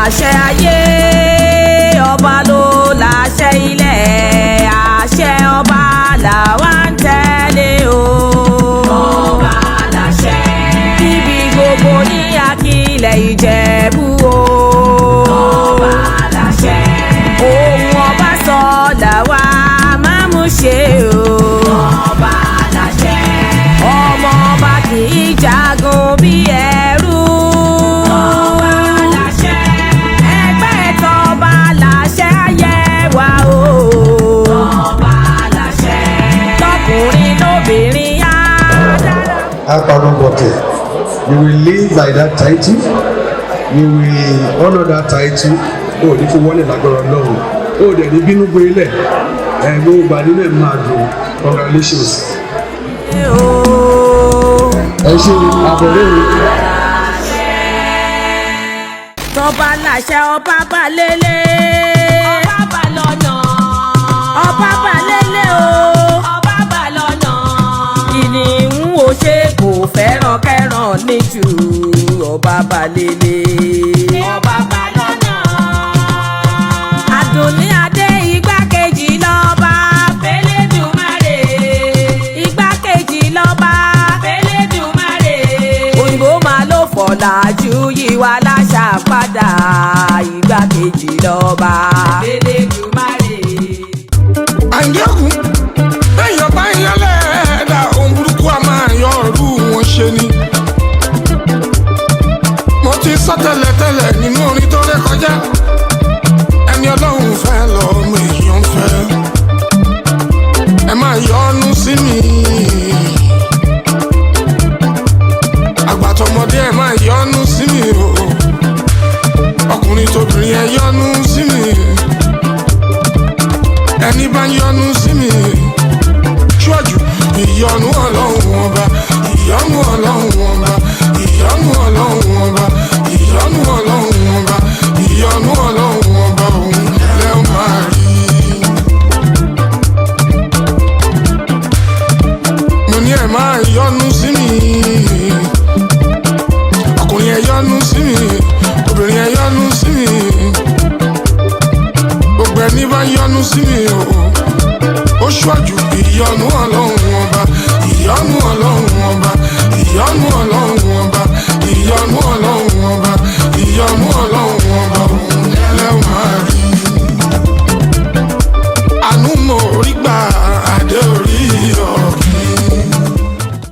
Láṣẹ ayé, ọba ló láṣẹ ilẹ̀, àṣẹ ọba làwa ń tẹ̀lé o. Ọba láṣẹ. Níbi gbogbo ní Akílẹ̀ Ìjẹ̀bú o. Ọba láṣẹ. Ohun ọba sọ làwa máa mú ṣe o. Ọba láṣẹ. Ọmọ ọba kì í jagun bí ẹrú. Ọba láṣẹ. Ẹgbẹ́ tọba láṣẹ ayé wa o. Ọba láṣẹ. Tọkùnrin lóbìnrin á dára. Apanubọ̀tẹ̀. You will live by that title. You will honour that title. O ò ní fi wọlé lágbára Ọlọ́run. O ò dẹ̀ ní bínú gbé lẹ̀. Ẹ gbogbo gbà nínú ẹ̀ máa dùn. Congratulations. O. Ẹ ṣe àbọ̀rẹ́ o. Tọba láṣẹ, ọba bá lélẹ̀. Ọba bá lọ́nà. Ọba bá lélẹ̀ o. Ọba bá lọ́nà. Kìnìún ò ṣe kò fẹ́ràn kẹ́ràn níjù, ọba bá lélẹ̀. Ọba bá lọ́nà. Àdùnní Adé, igbákejì lọ́ba. Fẹ́lẹ́dùmarè. Igbákejì lọ́ba. Fẹ́lẹ́dùmarè. Òyìnbó máa ló fọ̀làjú yíwa láṣà padà, igbákejì lọ́ba. Fẹ́lẹ́dùmarè. Àǹdí ògùn bẹ́yàn bá ń yálẹ̀ ẹ̀dá ohun burúkú a máa yọ ọ̀rú wọn ṣe ni. Mo ti sọ tẹ́lẹ̀tẹ́lẹ̀ nínú orin tó ré kọjá, ẹni Ọlọ́run fẹ́ lọ́mọ èèyàn fẹ́. Ẹ máa yọnu sí mi. Àgbàtọ̀mọdé, ẹ máa yọnu sí mi o. Ọkùnrin tóbìnrin, ẹ yọnu sí mi. Ẹni bá ń yọnu sí mi ṣíwájú ìyọnu Ọlọ́run Ọba, ìyọnu Ọlọ́run Ọba, ìyọnu Ọlọ́run Ọba, ìyọnu Ọlọ́run Ọba, ìyọnu Ọlọ́run Ọba, òun lẹ́ ó máa rí. Mo ní ẹ máa yọnu sí mi. Ọkùnrin, ẹ yọnu sí mi. Obìnrin, ẹ yọnu sí mi. Gbogbo ẹni bá yọnu sí mi o, ó ṣíwájú ìyọnu Ọlọ́run Ọba, ìyọnu Ọlọ́run.